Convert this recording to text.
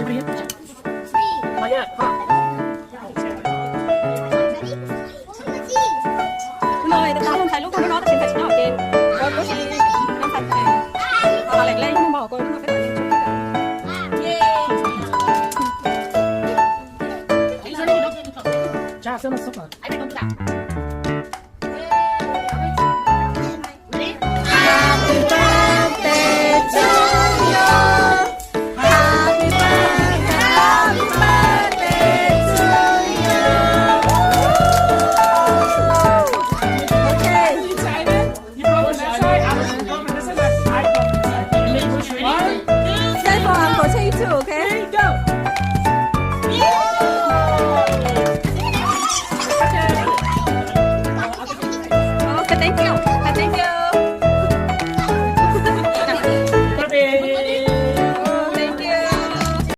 Three. Not yet. Come on. Tus no, tus no, thầy lúc không có nói, thầy chỉ nói ok. Rồi, có gì không thầy, ờ, họ lẹt lên không bỏ cô, đúng không? Cái này. Yay. Stay for Uncle Take Two, okay?